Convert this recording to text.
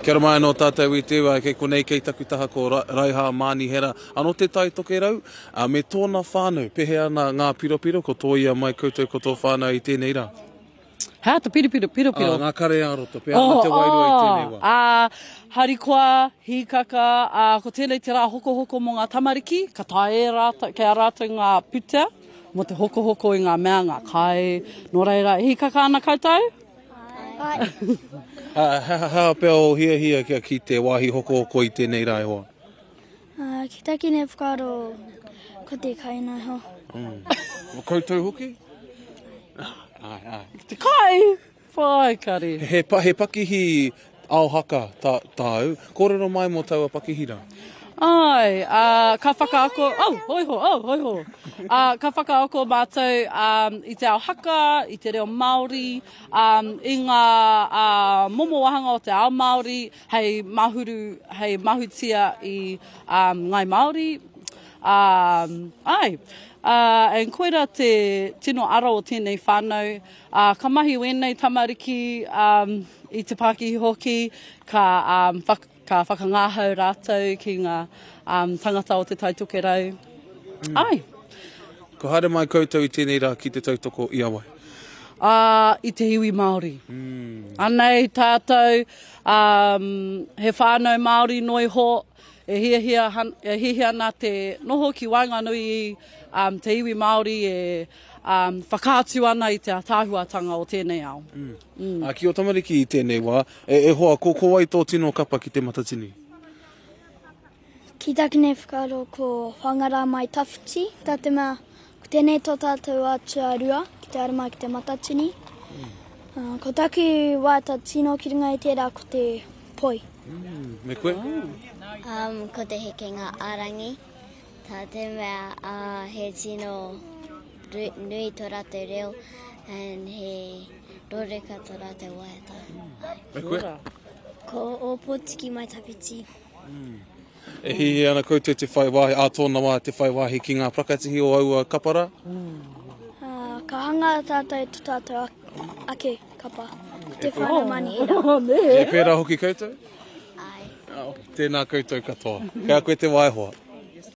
Kia ora mai anō tātou i te wā, kei konei kei taku taha ko Raiha Mānihera, anō Te Tai Tokerau, ā, me tōna whānau. Pehea ana ngā piropiro, ko tōia mai koutou ko tō whānau i tēnei rā? Hea te piripiro, piropiro? Ā, ngā kare ā-roto, pehea ana te wairua i tēnei wā? Ā, harikoa, hīkaka, ā, ko tēnei te rā hokohoko mō ngā tamariki, ka taea e rātou, kei a rātou ngā putea mō te hokohoko i ngā mea, ngā kai, nō reira, e hīkaka ana koutou? Āe. He aha pea ō hiahia kia ki te wāhi hokohoko i tēnei rā e hoa? Ki tāku nei whakaaro, ko te kai noa iho. Mm. Koutou hoki? Āe, āe. Te kai! Whai kare. He, pa, he pakihi ao haka tā, tāu. Kōrero mai mō taua pakihi rā. Āe, ā, ka whakaako, oh, hoiho, oh, hoiho. Ā, ka whakaako mātou um, i te ao haka, i te reo Māori, um, i ngā uh, momo wāhanga o te ao Māori hei mahuru, hei mahutia i um, Ngāi Māori. Um, āe, uh, and koira te tino ara o tēnei whānau. Uh, ka mahi wēnei tamariki um, i te pākihi hoki, ka um, whak Ka whakangahau rātou ki ngā tangata o Te Tai Tokerau. Mm. Ai. Ko haere mai koutou i tēnei rā ki te tautoko i a wai? Ā, i te iwi Māori. Mm. Anei tātou, um, he whānau Māori noiho, e hiahia, e hiahia ana te noho ki waenganui i um, te iwi Māori e um, whakaatu ana i te ataahuatanga o tēnei ao. Mm. Mm. Ā, ki ō tamariki i tēnei wā, e, e hoa, ko, ko wai tō tino kapa ki Te Matatini? Ki tāku nei whakaaro ko Whangarā Mai Tawhiti, tā te mea, ko tēnei tō tātou atua rua ki te haere mai ki Te Matatini. Mm. Uh, ko taku waiata tino ki runga i tērā ko te poi. Mm. Me koe? Um, ko te hekenga arangi. Tā te mea uh, he tino nui tō rātou reo and he roreka tō rātou waiata. Me koe? Ko Ōpōtiki Mai Tawhiti. Mm. E hihi ana koutou te whai wāhi, ā tōna wā te whai wāhi ki ngā prakatihi o aua kapa rā? Mm. Uh, ka hanga tātou to tātou ake kapa. Ko te whānau Manihera. Oh, e pērā hoki koutou? Ai. Oh, tēnā koutou katoa. Kei a koe te wā e hoa.